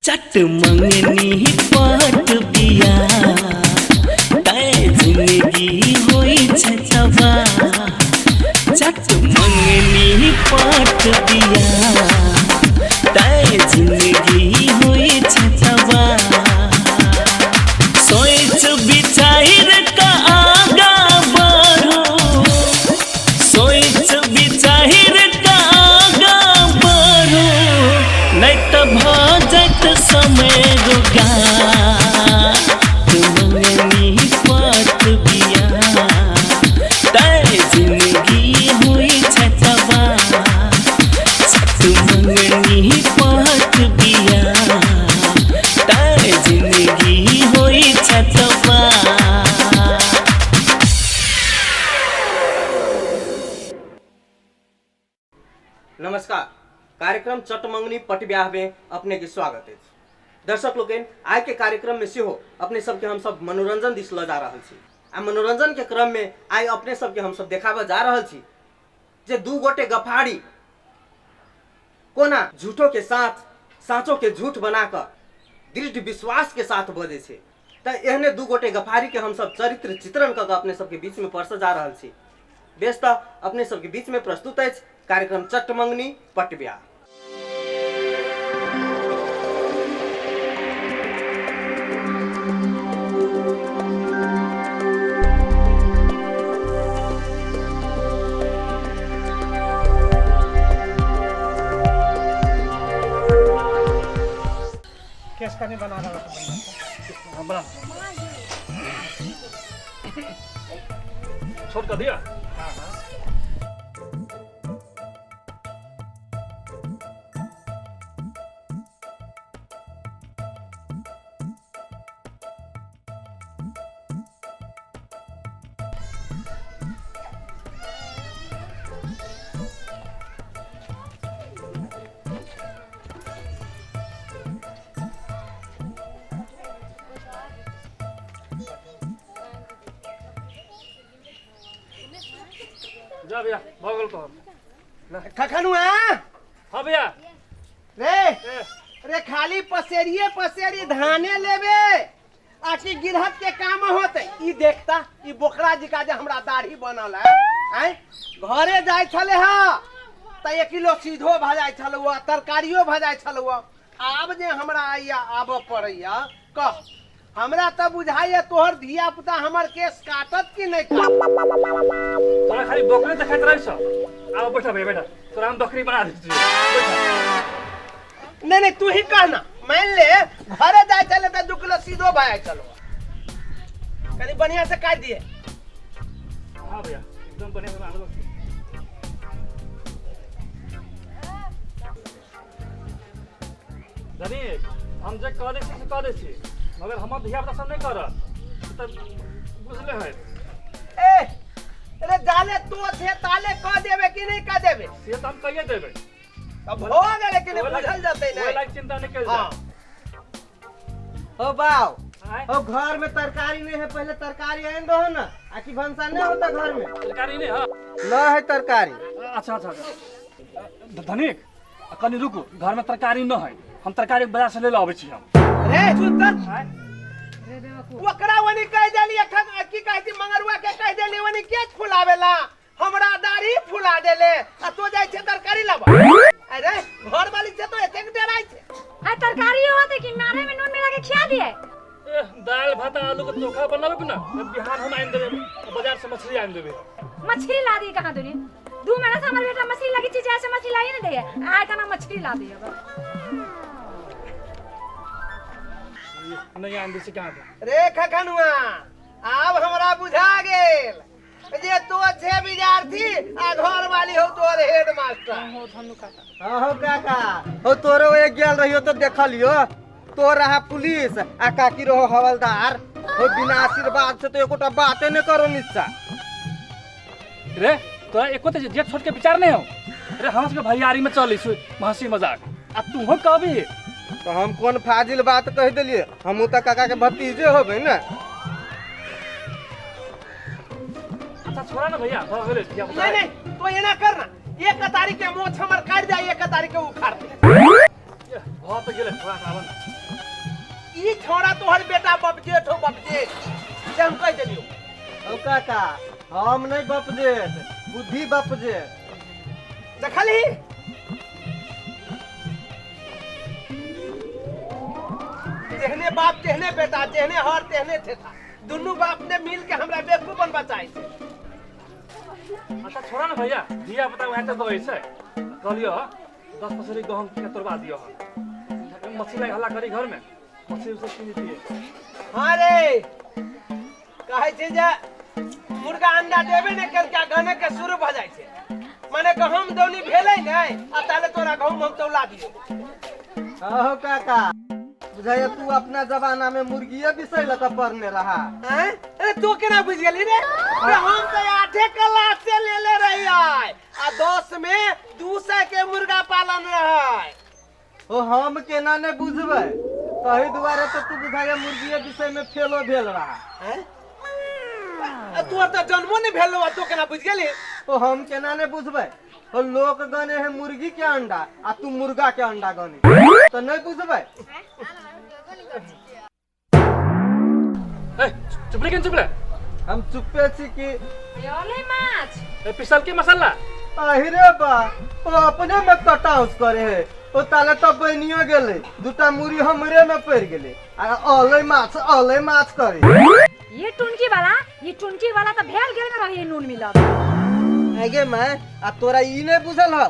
चट मंगनी पट बिया तै जिंदगी होइ छै तबाह। चट मंगनी पट बिया तै जिंदगी होइ छै तबाह। सोच विचार का आगा बढ़ो, सोच विचार का आगा बढ़ो, नहीं त भऽ जायत समय रोगा। मंगनी पट बिया तै जिंदगी होइ छै तबाह। चट मंगनी पट बिया तै जिंदगी होइ छै तबाह। नमस्कार, कार्यक्रम चटमंगनी पट ब्याह में अपने के स्वागत अछि। दर्शक लोकनि, आइ के कार्यक्रम में सेहो अपने सबके हम सब मनोरंजन दिस लऽ जा रहल छी आ मनोरंजन के क्रम में आइ अपने सबके हम सब देखाबऽ जा रहल छी जे दू गोटे गफारी कोना झूठो के साथ साँचो के झूठ बना कऽ दृढ़ विश्वास के साथ बजै छै। तऽ एहने दू गोटे गफारी के हम सब चरित्र चित्रण कऽ कऽ अपने सबके बीच में परसऽ जा रहल छी। बेस, तऽ अपने सबके बीच में प्रस्तुत अछि कार्यक्रम चटमंगनी पट ब्याह। केस कनी बना रहा था। हाँ, बना छोट कर दिया। हाँ हाँ। जा भैया, भऽ गेल तोहर। खखनुआ। हाँ भैया। रे। ए, रे खाली पसेरिए पसेरी धाने लेबे आकि गिरहत के काम होते? ई देखता ई बोकरा जी का जे हमरा दाढ़ी बनल है। आँय, घरे जाय छले हा त 1 किलो सीधो भऽ जाइ छलौ, तरकारियो भऽ जाइ छलौ। आब जे हमरा आइया आबऽ पड़ैया, कह हमरा तऽ बुझाइया तोहर धिया पुता हमर केस काटत कि नहि काटत? तोरा खाली बकरी देखैत रहै छौ। आब बैठा भैया, बैठा, तोरा हम बकरी बना दै छियौ, बैठा। नहीं नहीं, तू ही कहना, मान ले घरे जाय चले त 2 किलो सीधो भऽ जाइ छलौ, कनी बढ़िया से काट दिए। हाँ भैया, एकदम बढ़िया से बना देबो। धनी, हम जे कह दै छी से कह दै छी, मगर हमर धिया पुता सब नहि करत तऽ बुझले है। ए अरे, जाले तो थे ताले कह देबे कि नहीं कह देबे? से तऽ हम कहिए देबै। तब हो गेलै कि नहीं बुझल जतै? ओहि नहीं लायक चिंता नहि कयल हाँ। जाय। हो बाव। आँय? हो, घर में तरकारी नहीं है, पहले तरकारी आन दो ना, आकि भनसा नहीं होता घर में? तरकारी नहि? हाँ। न है तरकारी। अच्छा अच्छा अच्छा, धनिक, कनि रुकू, घरमे तरकारी न है, हम तरकारी बाजार से ले अबै छी हम। रे सुन त। आँय? ओकरा वनी कह देली अखन की कहै छी, मंगरुआ के कह देली वनी के फुलावेला, हमरा दाढ़ी फुला देले आ तो जाइ छै तरकारी लाबा। अरे घर वाली छै तो एतेक डराइ छै। आ तरकारी होते कि मारे में नून मिला के खिया दिए। ए, दालि भात आ आलू के चोखा बनाबे के ना, तऽ बिहान हम आनि देबै बाजार से मछली आनि देबै। मछली ला दी कहाँ दुनी? 2 महीना से हमारे बेटा मछली लगी चीज ऐसे मछली लाई नहीं दे, आए का ना मछली ला दी अब। नहि आनि दै छी कहाँ से? रे खखनुआ, आब हमरा बुझा गेल जे तो छे विद्यार्थी आ घर वाली हो तोर हेड मास्टर। हाँ हो काका, हो तोरो एक गेल रहियो तो देखलियो, तो रहा पुलिस आ काकी रहो हवलदार। हो बिना आशीर्वाद से तो एकोटा बाते नहीं करो निच्चा। रे तोरा एको तऽ जेठ छोट के विचार नहि हो? रे, हम सबके भैयारी में चलै छी हंसी मजाक आ तूहो कहबी? तो हम कोन फाजिल बात कह देलिए? हमहूँ तऽ काका के भतीजे होबै ने। अच्छा छोड़ा ना भैया, भऽ गेलै धिया पुता। नहीं नहीं, तो एना कर ना, एक तारीख के मोछ हमर काट जाए, एक तारीख के उखाड़ दे। ए, भऽ तऽ गेलै, छोड़ा, आबऽ ना। ई छोड़ा तोहर बेटा बाप जेठ हो, बाप जेठ से हम कह देलियो। ओ काका हम नहीं बाप जेठ, बुद्धि बाप जेठ। देखलही जेहने बाप तेहने बेटा, जेहने हर तेहने ठेठा, दुनू बाप ने मिल के हमरा बेवकूफ बनबा चाहे छै। अच्छा छोड़ा ना भैया, धिया पुता वहाँ तक दौड़ै छै। कहलियो 10 पसेरी गहूम के तोड़वा दियो, मछली लाग हल्ला करी घर में, मछली सब किन दिए। हाँ रे कहै छै जे मुर्गा अंडा देबे ने करके गने के शुरू भ जाइ छै, माने गहूम दौनी भेलै नै आ ताले तोरा गहूम हम तौला दियो। हो काका बुझाइया तू अपना जमाना में मुर्गिये बिसै लऽ कऽ पढ़ने रहा। हैं? अरे तू केना बुझि गेली रे? अरे हम तऽ 8 क्लास से लेले रहियै आ 10 में 200 के मुर्गा पालन रहै। ओ हम केना ने बुझबै, तही दुआरे तऽ तू बुझाइया मुर्गिये विषय में फेलो भेल रहा। हैं? तोहर तऽ जन्मो नहि भेल रहो, तू केना बुझि गेली? ओ हम केना ने बुझबै, ओ लोक गने है मुर्गी के अंडा आ तू मुर्गा के अंडा गने, तो नहीं बुझबै। ए चुप रे, चुप रे। हम चुप्पे छी कि अले माछ ए पिसल के मसाला। अहिरे बा, ओ अपने में कटाउस करे है, ओ ताले तो बनियो गेले, दूटा मुरी हमरे में पड़ गेले आ अले माछ अले माछ करे। ये टुनकी वाला, ये टुनकी वाला तो भेल गेल में रही नून मिलब। आगे मैं आ तोरा ई नहीं बुझल हो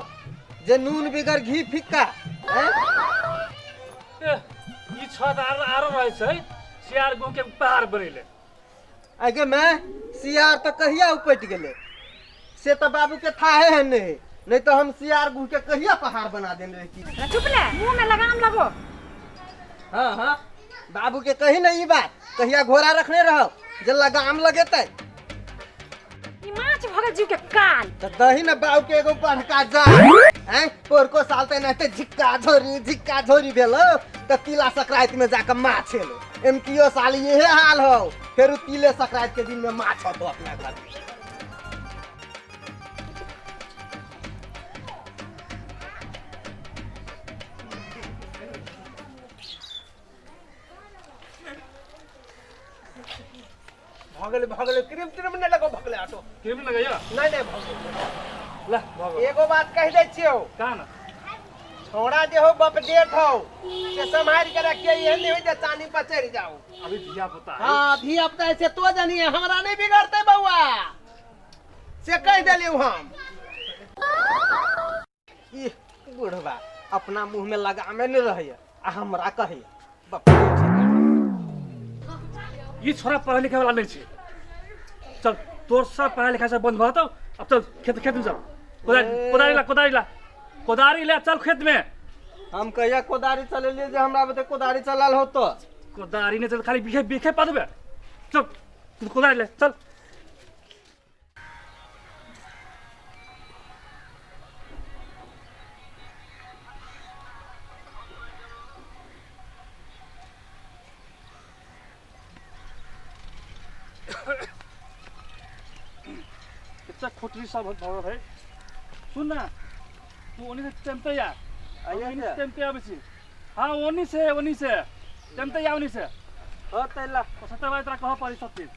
जे नून बिगर घी फिक्का। हैं? ई छत आरो आरो रहै छै, सियार गु के पहाड़ बनेले। आगे मैं सियार तो कहिया उपट गेले से तो बाबू के थाहे है नहीं, नहीं तो हम सियार गु के कहिया पहाड़ बना देने रही। चुप ले, मुंह में लगाम लगो। हाँ हाँ बाबू के कही नहीं बात, कहिया घोड़ा रखने रहो जे लगाम लगेते। ई माछ भगत जीव के काल तो दही न बाबू के एगो बड़का जा हैं, पोरको साल ते नहते झिक्का झोरी भेलो त तिला संक्रांति में जाके माछ एलो। एमकियो साल यहे हाल हो, फेर तिले संक्रांति के दिन में माछ होतो अपना घर में। भगले भगले क्रीम त्रीम नहीं लगो, भगले ऑटो क्रीम लगैया नहीं नहीं भगले। ला भगो। एगो बात कह दे छियो का ना, छोड़ा जे हो बाप जेठ हो से संभाल के रखिए, एहन नहीं होई जे चानी पर चढ़ जाओ। अभी धिया पुता है। हां धिया पुता से तो जानिए हमरा नहीं बिगड़ते बउआ, से कह देलियो हम। ई बुढ़वा अपना मुंह में लगामे नहीं रहैया आ हमरा कहैया बाप जेठ। ये छोरा पढ़ाई लिखाई वाला नहीं छे, चल तोर सब पढ़ाई लिखाई सब बंद भ तो अब चल खेत खेत में चल, कोदारी ला, कोदारी ला, कोदारी ले चल खेत में। हम कहिया कोदारी चलेलिए जे हमरा बते कोदारी चलाल हो तो कोदारी नहीं चल, खाली बीखे बीखे पा देबे। चल तू कोदारी ले चल। कितना खोटरी सब भरल है। सुन ना तू ओनी से टेमते या, ओनी से टेमते आबै छी। हां ओनी से, ओनी से टेमते या, ओनी से। हो तैला सत्ता भाई तोरा कह पड़ी सब चीज।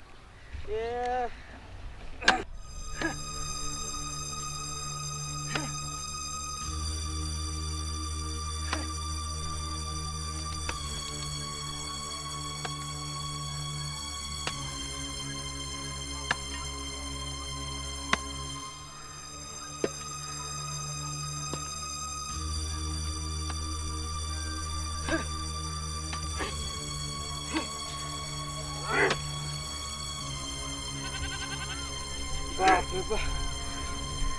ए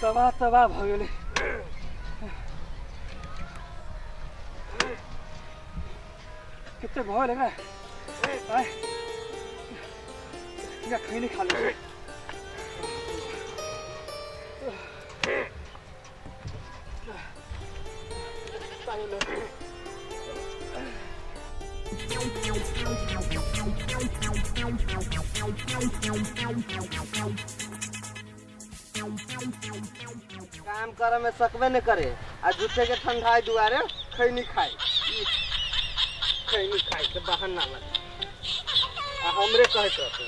तबाह तबाह भ गेलै। कते भऽ गेलै आय खैनी खा ले। काम करे में सकबे न करे आ झूठे के ठंडाई दुआरे खैनी खाए। खैनी खाइ के बहाना लग आ हमरे कहैत रहतै।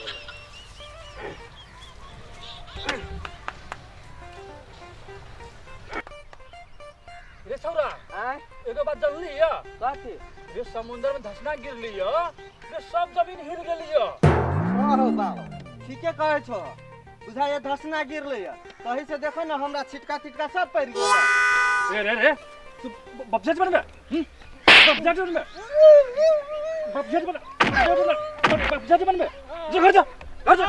रे छौरा आँय एगो बात जानली या? कथी? रे समुद्र में धसना गिरली या, रे सब जमीन हिल गेली या। हाँ बाबा ठीके कहै छो, बुझाइए धसना गिरलै या, तही से देखो ना हमरा छिटका तिटका सब पड़ि गेल। रे रे रे तू बपजेट बनबे, बपजेट बनबे, बपजेट बनबे, बपजेट बनबे, जो घर जा, घर जा।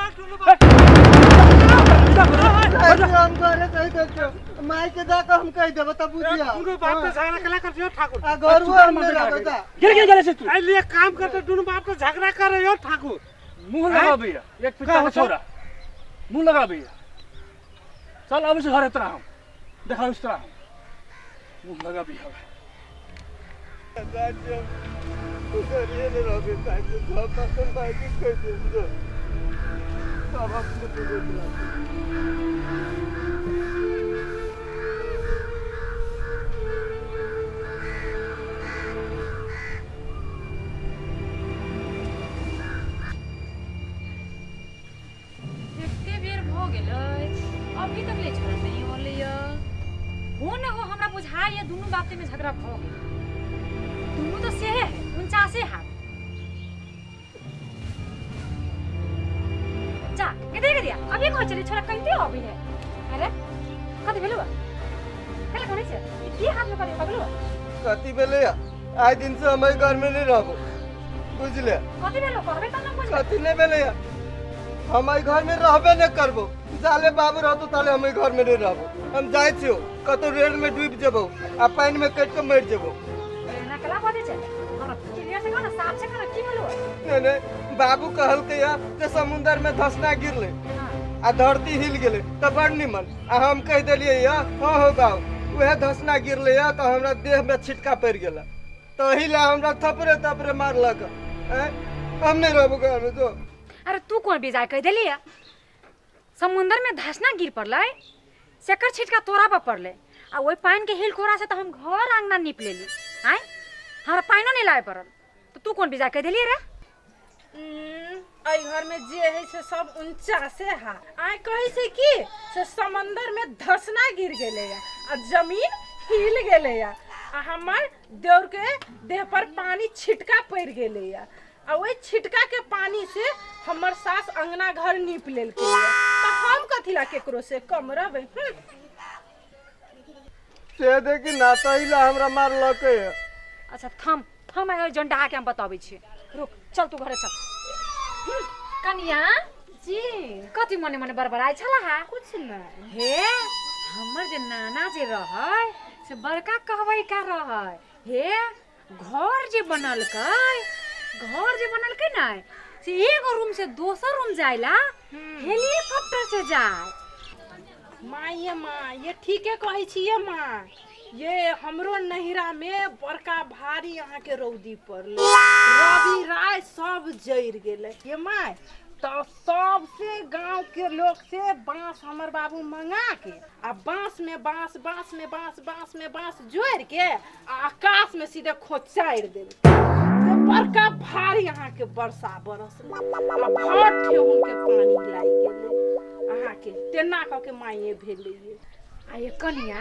हम घरे कहि दै छियौ, माय के जा कऽ हम कहि देबो तब बुझिया। दुनू बाप के झगड़ा कला कर दियो ठाकुर। आ घरवो हम नहि रहबै जा। गिर गिर गेले से तू। एहि लिए काम करते दुनू बाप के झगड़ा करे यो ठाकुर। मुंह लगा भैया, एक पिता का छोरा मुंह लगा भैया। चल अब से घरे तोरा हम देखा इस तरह हम मुंह लगा भैया। एते बेर भऽ गेलै अभी तक ले छोड़ा नहीं होलै। हो न हो हमरा बुझाइए दुनू बाते में झगड़ा भऽ गेल। दुनू तो सेहे है 49 हाथ। जा के देख दिया अभी कहाँ चली छोड़ा कहते अभी है। अरे कथी भेलौ कल करै छै ई की हाथ में करी पगलौ? कथी भेलै? आइ दिन से हम एहि घर में नहीं रहबो, बुझले? कथी भेलौ कहबे तब न बुझबै। कथी नहीं भेलै? हम एहि घर में रहबे नहीं करबो, जाले बाबू रहतो ताले हम एहि घर में नहीं रहबो। हम जाइ छियौ कतौ रेल में डूबि जेबौ आ पानि में कटि कऽ मरि जेबौ। एना कला बजै छै? हमरा क्लियर से कह ना, साफ से कह ना की भेलौ? नहीं नहीं बाबू कहलकै या जे समुद्र में धसना गिरलै आ धरती हिल गेलै तऽ बड़ निमन, आ हम कहि देलियै या हाँ हो बाबू उएह धसना गिरलै या तऽ हमरा देह में छिटका पड़ि गेलै, तही लए हमरा थपरे थपरे मारलक। आँय हम नहीं रहबो घर में जो। अरे तू कोन बेजाय कहि देली? समुंदर में धसना गिर पड़लै सेकर छिटका तोरा पर पड़लै आ ओहि पानि के हिलकोरा से तऽ हम घर आंगना नीप लेली। आँय हमरा पानिओ नहीं लाबे पड़ल, तऽ तू कोन बेजाय कहि देली रे? एहि घर में जे है से सब 49 हा। आइ कहै छै कि से समंदर में धसना गिर गेलै आ जमीन हिल गेलै आ हमर देवर के देह पर पानी छिटका पड़ि गेलै आ ओहि छिटका के पानी से हमर सास अंगना घर नीप लेलकै तऽ हम कथी ला केकरो से कम रहबै? से देखी ना तही ला हमरा मारलकै। अच्छा थम थम आइ जंडा के हम बताबै छी, रुक चल तू घरे चल। कनिया जी कथी मने मने बड़बड़ाइ छला हा? कुछ नहीं। हे हमर जे नाना जे रहै से बड़का कहबै का रहै। हे घर जे बनलकै, घर जे बनलकै ने से एगो रूम से दोसर रूम जाइला हेलीकॉप्टर से जाए। माँ ये माँ ये ठीके कहै छी माँ, ये हमरो नहिरा में बड़का भारी अहाँ के रौदी पड़लै, रवि राय सब जरि गेलै ये माँ। तो सबसे गांव के लोग से बांस हमर बाबू मंगा के आ बांस में बांस, बांस में बांस, बांस में बांस जोड़ के आ आकाश में सीधे खोचारि देलकै। बड़का भारी अहाँ के वर्षा बरसलै आ भर ठेहुन के पानी लागि गेलै अहाँ के, तेना कऽ के माये भेलै। आ ये कनिया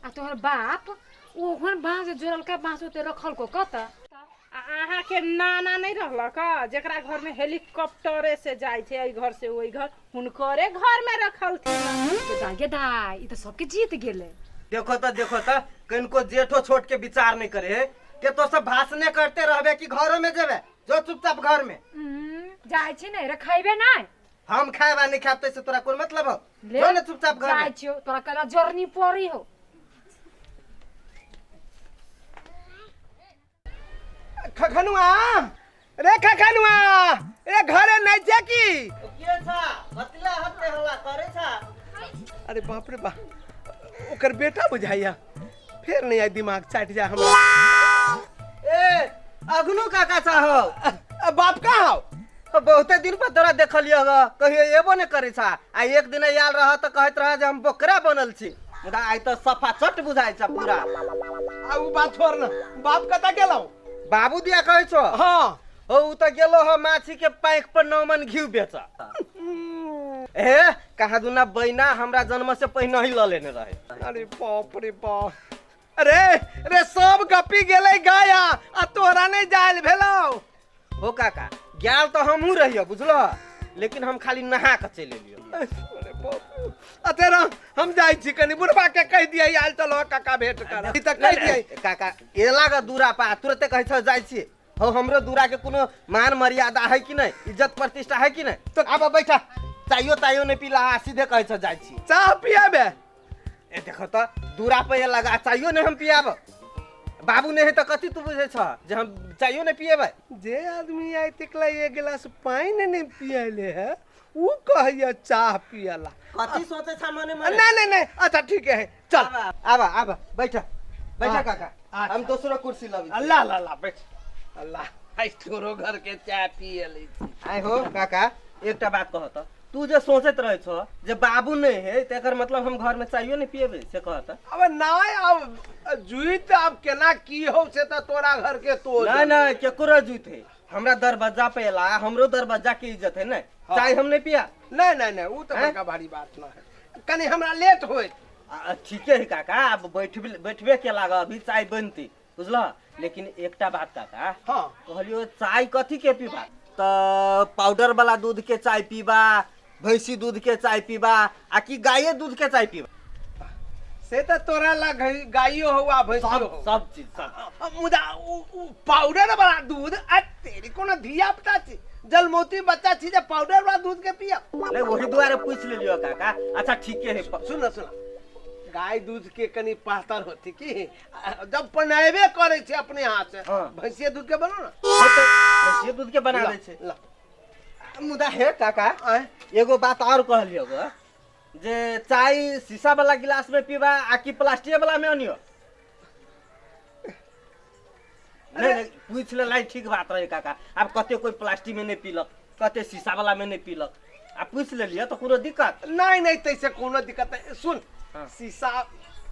आ तोहर बाप ओहन बांस जोड़लका बांस ओते रखलको कत? आ अहाँ के नाना नहीं रहलक जेकरा घर में हेलीकॉप्टरे से जाइ छै एहि घर से ओहि घर, हुनकरे घर में रखलथिन। गे दाइ ई तऽ सबके जीत गेलै। देखो त देखो त कनिको जेठो छोट के विचार नहीं करे है के तो सब भाषणे करते रहबे कि घरों में जेबे? जो चुपचाप घर में जाइ छी नै रे खैबे नै। हम खाएब आ नहीं खाएब तैसे तोरा कोन मतलब हो? जो ने चुपचाप घर में जाइ छियौ, तोरा कला जरनी पड़ी हो। खखनुआ रे खखनुआ रे घरे नहीं छे की? के छा बतला हत्ते हल्ला करे छा? अरे बाप रे बाप ओकर बेटा बुझाइया फिर नहीं आई दिमाग चाट जा हमरा। ए अगनू काका छा हो? बाप कहाँ हो? बहुते दिन पर तोरा देखलियो ह, कहियो एबो ने करे छा। आ एक दिन आयल रह त कहैत रह जे हम बोकरा बनल छी, मुदा आइ त सफा चट बुझाइ छा पूरा। आ उ बात छोड़ न, बाप कतऽ गेलौ? बाबू दिया कहै छो? हाँ। हो, उ त गेलो ह माछी के पाइक पर 9 मन घिउ बेच। ए कहाँ दुना बैना हमरा जन्म से पहिने ही ल लेने रहे। अरे बाप रे बाप, अरे रे सब गपी गेलै गाया आ तोरा नहीं जायल भेलौ। हो काका, गेल तो हमहूँ रहियो बुझलो, लेकिन हम खाली नहा के चलि एलियो। अरे बाप, अते रह, हम जाइ छी कनी बुढ़बा के कहि दियै आयल चलो काका भेंट कर। ई त कहि दियै काका एला के दूरा पा तुरते कहै छ जाइ छी। हो हमरो दूरा के कोनो मान मर्यादा है कि नहीं, इज्जत प्रतिष्ठा है कि नहीं? तो आब बैठा, चाइयो ताइयो नहीं पीला, सीधे कहै छ जाइ छी। चाह पियाबे? ए देखो त दूरा पे ये लगा चाइयो नहीं हम पियाब। बाबू नहीं है त कथी तू बुझै छ जे हम चाइयो नहीं पिएबै? जे आदमी आइ तकला एक गिलास पानि नहीं पियले है उ कहैया चाह पियला। कथी सोचै छ मने मने? नहीं नहीं नहीं, अच्छा ठीक है चल। आब आब बैठ बैठ काका, अच्छा। हम दोसरो कुर्सी लबै। अल्लाह अल्लाह अल्लाह बैठ। अल्लाह आइ तोरो घर के चाय पियले छी। आइ हो काका एकटा बात कह त, तू जे सोचैत रहै छ जे बाबू नहीं है त एकर मतलब हम घर में चाइयो नहीं पिएबै से कह त। अब नहीं, अब जुइत अब केना की हो से त तोरा घर के तो नहीं नहीं केकरो जुइत है, हमरा दरवाजा पे एला, हमरो दरवाजा के इज्जत है ने, चाय हम नहीं पिया। नहीं नहीं नहीं, उ त बड़का भारी बात न है, कनी हमरा लेट होइत। ठीके है काका, अब बैठबे के लाग अभी चाय बनती बुझल। लेकिन एकटा बात काका, हाँ कहलियो चाय कथी के पीबा? त पाउडर वाला दूध के चाय पीबा, भैंसी दूध के चाय पीबा, आ कि गाये दूध के चाय पीबा? से त तोरा लग गाइयो हो आ भैंसियो हो, सब चीज सब। मुदा उ पाउडर वाला दूध आ तेरी कोनो धिया पुता छी, जलमौती बच्चा छी जे पाउडर वाला दूध के पिया। नहीं वही दुआरे पूछ लेलियो काका। अच्छा ठीके है। सुन सुन, गाय दूध के कनी पातर होती की जब बनाबे करे छै अपने हाथ से। हाँ। भैंसिया दूध के बनो ना, भैंसिया दूध के बना दै छै। मुदा हे काका एगो बात और कहलियो गो, जे चाय शीशा वाला गिलास में पीबा आ कि प्लास्टिक वाला में अनियो? नहीं नहीं पूछ लेलाई ठीक बात रहे काका। अब कते कोई प्लास्टिक में नहीं पीलक, कते शीशा वाला में नहीं पीलक, आ पूछ लेलियो तो कोनो दिक्कत नहीं। नहीं तैसे कोनो दिक्कत नहीं। सुन, हाँ। शीशा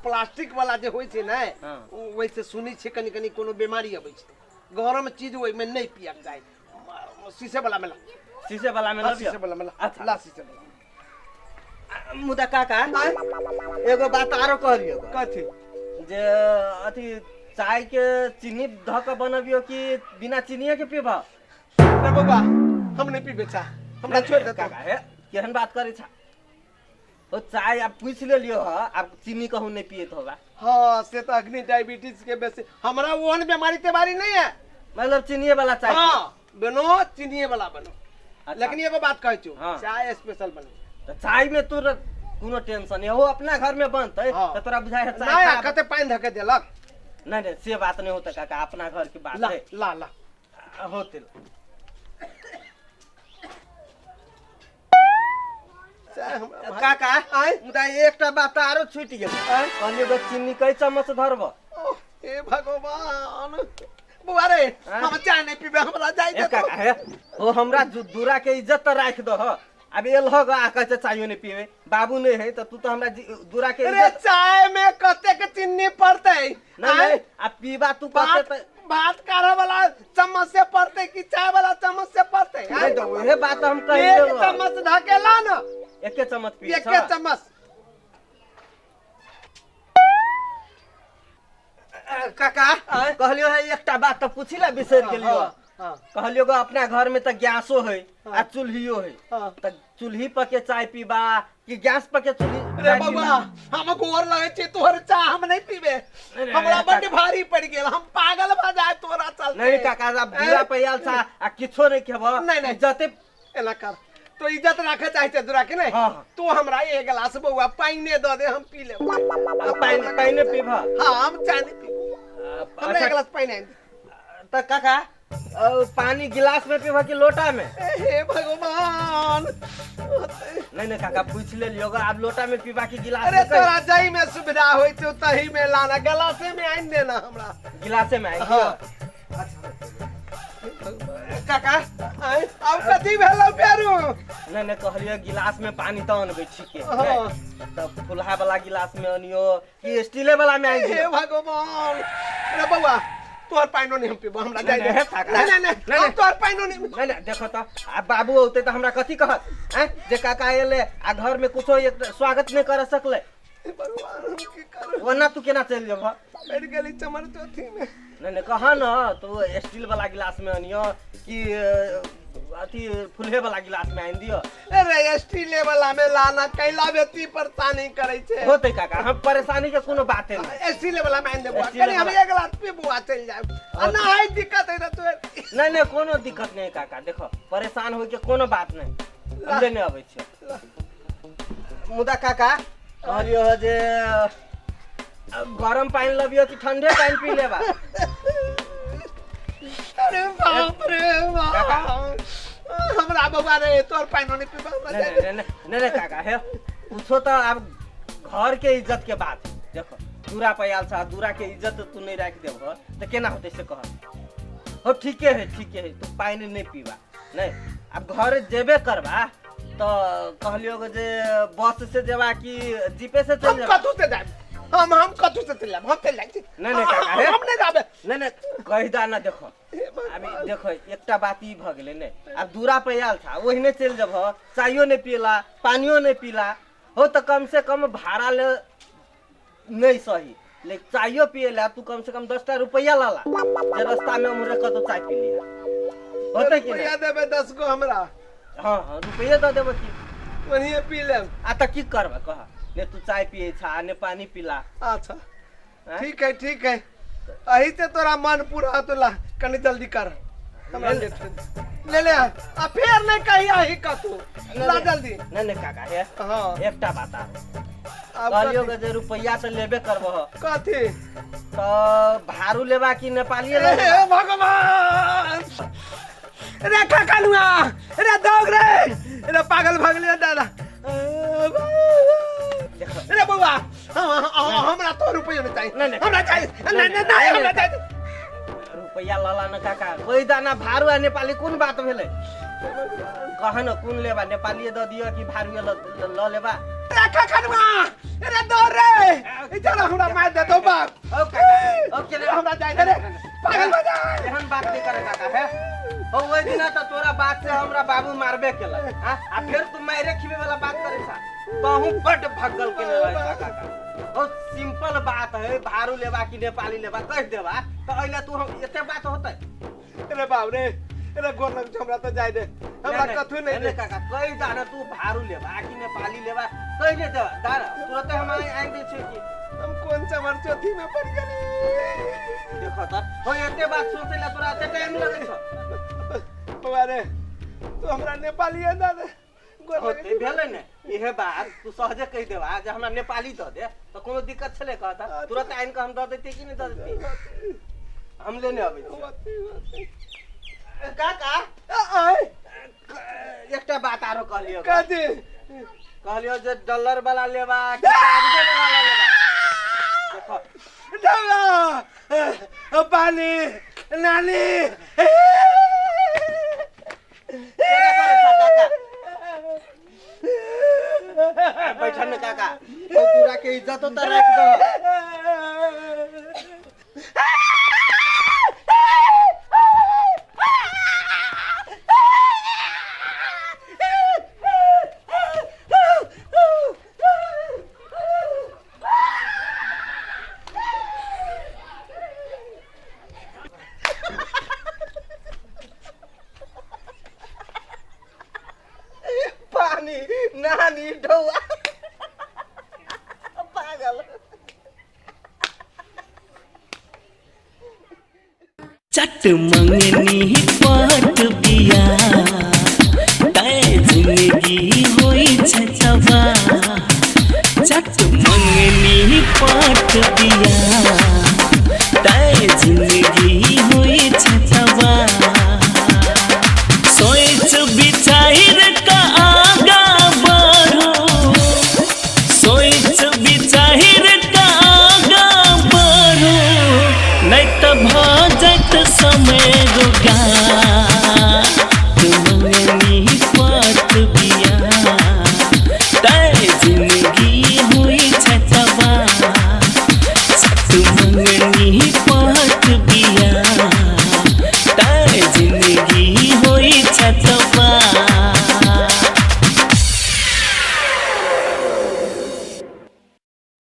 प्लास्टिक वाला जे होइ छै ने, हाँ। ओहिसे सुनै छियै कनी कनी कोनो बीमारी अबै छै, गरम चीज ओहिमे नहीं पियक चाही। शीशे वाला में ला, शीशे वाला में ला, शीशे वाला में ला। अच्छा ला शीशे वाला। मुदा काका एगो बात आरो कहलियो। कथी? जे अथी चाय के चीनी धऽ के बनबियो कि बिना चीनीये के पीबह? रे बौआ हम नहीं पीबे चाय, हमरा छोड़ दे। काका हे केहन बात करै छ? ओ चाय आब पूछ लेलियो ह, आब चीनी कहूँ नहीं पियत होगा। हाँ से तो अग्नि डायबिटीज के बेसी हमरा ओहन बीमारी तेमारी नहीं है, मतलब चीनीये वाला चाय। हाँ बनो चीनीये वाला बनो। अच्छा। लेकिन एगो बात कहै छु, हाँ। चाय स्पेशल बनो। त चाय में तोरा कोनो टेंशन नहीं हो, अपना घर में बनतै हाँ। त तोरा बुझाइ है चाय नहीं खराब। कते पानि धके देलक। नहीं नहीं से बात नहीं होता काका, अपना घर की बात ला है। ला ला होते काका। मुदा एकटा बात आरो छूटि गेल, कहलियो गो चीनी कै चम्मच धरब? हे भगवान बौआ रे, हम चाय नहीं पीबे, हमरा जाय दे। काका हे हो हमरा दूरा के इज्जत त राख दह। अब एलह ग आ कहै छै चायो नहीं पीबे, बाबू नहीं है त तू त हमरा दूरा के अरे चाय में कतेक चीनी पड़तै? नहीं नहीं आ पीबा तू कते त भात काढ़े वाला चम्मच से पड़तै कि चाय वाला चम्मच से पड़तै? नहीं तो उहे बात हम कहियो। एक चम्मच धकेला न, एके चम्मच पी, एके चम्मच। काका कहलियो है एकटा बात त पूछि ला बिसरि गेलियो। कहलियो गो अपना घर में त गैसो है आ चूल्हियो है, त चूल्ही पर के चाय पीबा कि गैस पर के चूल्ही? रे बौआ हम गोर लगै छी, तोहर चाय हम नहीं पीबे, हमरा बड्ड भारी पड़ि गेल, हम पागल भ जाय तोरा चलते। नहीं काका आब दूरा पे आयल छा आ किछो नहीं खेब। नहीं नहीं जते एना कर, तो इज्जत राखे चाहते दूरा के नहीं। हाँ। तू हमरा एक गिलास बौआ पानि दऽ दे, हम पी लेब। पानि पीबह? हाँ हम चाय नहीं पीब, हमरा एक गिलास पानि आनि दे। त काका पानी गिलास में पीबह कि लोटा में? हे भगवान नहीं नहीं काका पूछ लेलियो, आब लोटा में पीबा कि गिलास? अरे तोरा जाई में सुविधा होइ छौ तही में लाना, गिलासे में आनि देना हमरा। गिलासे में आनि? हाँ। काका अब कथी भेलौ फेरू? नहीं नहीं कहलियो गिलास में पानी त अनबै ठीके, तब फुलहा वाला गिलास में अनियो कि स्टीले वाला में आनि? हे भगवान रे बौआ तोहर पाइनो नहीं हम पीबो, हमरा जाय दे। नहीं, काका। नहीं नहीं नहीं, नहीं, हम नहीं। तोहर पाइनो नहीं। नहीं नहीं, देखो तो आ बाबू औते तो हमरा कथी कहत हैं जे काका एले आ घर में कुछो एक स्वागत नहीं कर सकले। हे भगवान, हम की करू? ओना तू केना चलि जेबह? बैठ गेली चमर चौथी में। नहीं नहीं, कह न तो स्टील वाला गिलास में अनियो कि अथी फुलहे वाला गिलास में आनि दियो। अरे स्टीले वाला में लाना कैला बेती परेशानी करे छे। होते काका, हम परेशानी के कोनो बाते नहीं। स्टीले वाला में आनि देबो, स्टीले कनी हम वाला। एक गिलास पीबो आ चलि जाब। आ ना है दिक्कत है त तोर। नहीं नहीं, कोनो दिक्कत नहीं काका, देखो परेशान होय के कोनो बात नहीं, हम लेने अबै छियो। मुदा काका कहलियो ह जे गरम पानि लबियो कि ठंडे पानि पी लेबा? अरे बाप रे बाप, हमरा बउआ रे तोर पानि नहीं पीबो, हमरा नहीं जाय दे। नहीं नहीं नहीं काका, हे कुछो तो अब घर के इज्जत के बात है। देखो दूरा पर आयल छा, दूरा के इज्जत तू नहीं राखि देबह तो केना होतै से कह। हो ठीके है, ठीके है, तू पानि नहीं पीबा नहीं। अब घर जेबे करबा तो कहलियो जे बस से जेबा कि जीपे से चल हम जेबा? कतू से जाब, हम कतू से चल जाब, हम चल जाइ छी। नहीं, नहीं, काका, हे। हम नहीं जाबे। नहीं नहीं, कहि दा ना। देखो हे भगवान। अभी देखो एकटा बात ई भऽ गेलै ने, आब दूरा पर आयल था ओहिने चलि जेबह, चायो नहीं पीला पानियो नहीं पीला, हो तो कम से कम भाड़ा ले नहीं सही, लेकिन चायो पिए ला तू कम से कम 10टा रुपया ला ला जे रास्ता में उम्हरे कतौ चाय पी लिहा, होतै कि रुपया नहीं? देबे 10 गो हमरा। हाँ हाँ, रुपये दऽ देबो की ओनहिए पी लेब। आ तऽ की करबा कह, ने तू चाय पिए छा ने पानी पीला। अच्छा आँय? ठीक है ठीक है, अही से तोरा मन पूरा तोला, कनी जल्दी कर हमरा ले। लेट हो। ले ले आ फेर नहीं कही अही कतू, ला जल्दी। नहीं नहीं काका, हे हाँ एकटा बात आरो आब कहलियो कथी? जे रुपया तऽ लेबे करबह कथी? तऽ भाड़ू लेबा कि नेपालिये हे लेबा? भगवान, रे काकालुआ रे दौग रे रे पागल भऽ गेलै दादा। देखो रे बउआ, हमरा तो रुपया नहीं चाहिए। नहीं, नहीं। हमरा चाहिए नहीं नहीं नहीं, हमरा चाहिए रुपया लला न काका, कोई दाना भाड़ू आ नेपाली कोन बात भेलै? कह न कोन लेबा, नेपालिये दऽ दिअ कि भाड़ुए ल लेबा? रे काकालुआ रे दौड़ रे, इधर हमरा मार दे दो बाप। ओ काका, ओ केना हमरा जाय दे रे, पागल भऽ जाय। एहन बात नहीं करे काका, हे हो ओहि दिना तऽ तोरा बात से हमरा बाबू मारबे केलक हाँ, आ फेर तू मारे खिबे वाला बात करे छा, तहु बड भगल केने रहै छा काका। हो सिंपल बात है, भाड़ू लेबा कि नेपाली लेबा कहि देबा तऽ अइला तू हम एते बात होतै? रे बाप रे, रे गोर लग छौ, हमरा तो जाय दे, हमरा कथू नहीं दे। काका, कहि दा न तू भाड़ू लेबा कि नेपाली लेबा कहि दे देबा, दा न तुरते हम आनि दै छियै कि हम कोन चमर चौथी में पड़ गेली। देखो तऽ हो एते बात सोचै ला तोरा एते टाइम लगै छौ? बउआ रे, तू हमरा नेपालिये दे दे, गोर लगै होते भेलै ने इहे बात, तू सहजे कहि देबा जे हमरा नेपाली दऽ दे तऽ कोनो दिक्कत छलै? कहता तुरंत आनि कऽ हम दऽ दैतियै कि नहि दऽ दैतियै? हम लेने अबै छियै काका। आय एकटा बात आरो कहलियौ, कथी? कहलियौ जे डॉलर वाला लेबा कि कागजे वाला लेबा? देखो दादा पानी नानी केना करै छा काका? बैठल ने काका, ओ दूरा के इज्जत तऽ राखि दह। पानी नानी ढौआ पागल। चट मंगनी पट बिया तै जिंदगी होई छै तबाह, चट मंगनी पट बिया तै जिंदगी होई छै तबाह। सोच विचार का आगा बढ़ो, सोच विचार का आगा बढ़ो, नहीं तो भऽ जायत समय गोगा। मंगनी पट बिया तै जिंदगी होई छै तबाह, चट मंगनी।